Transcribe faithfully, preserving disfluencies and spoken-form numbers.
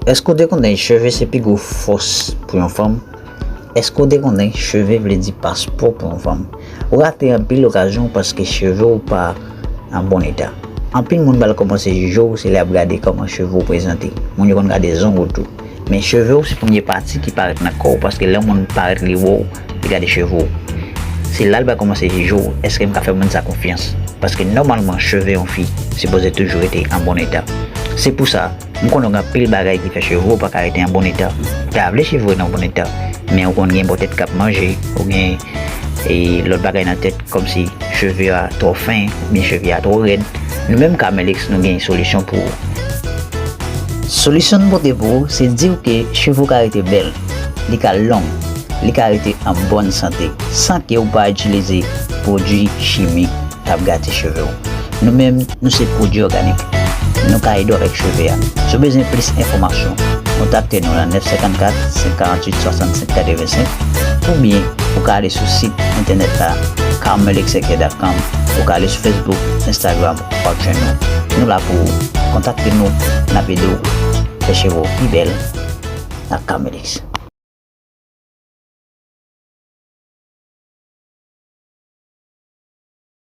Èske w te konnen cheve se pi gwo fòs pou yon fanm? Èske w te konnen cheve vle di paspò pou yon fanm? Ou rate anpil okazyon paske cheve w pa an bon eta. Anpil moun pral kòmanse jije w se lè y ap gade kòman cheve w prezante. Moun yo konn gade zong ou tou. Men cheve w se premye pati ki parèt nan kò w, paske lè yon moun parèt li wè w, li gade cheve w. Se la l pral kòmanse jije w, èske m ka fè moun sa konfyans? Paske nòmalman cheve yon fi sipoze toujou rete an bon eta. Se pou sa, m konnen gen anpil bagay ki fè cheve w pa ka rete an bon eta. Ou ta vle cheve w rete an bon eta, men ou konn gen bò tèt k ap manje, ou gen e lòt bagay nan tèt, kòmsi cheve a twò fen oubyen cheve a twò rèd. Nou menm Carmelix, nou gen solisyon pou ou. Solisyon n pote pou ou, se di w ke cheve w ka rete bèl, li ka long, li ka rete an bòn sante, san ke w pa itilize pwodui chimik k ap gate cheve w. Nou menm, nou se pwodui òganik. Nou ka ede w avèk cheve a. Si w bezwen plis enfòmasyon, kontakte nou nan nèf senkannkat, senk karanntuit, swasannsenk katrevensenk, oubyen ou ka ale sou sit entènèt la, carmelixhaircare dot com, ou ka ale sou Facebook, Instagram, w ap jwenn nou. Nou la pou ou. Kontakte nou, n ap ede w fè cheve w pi bèl ak Carmelix.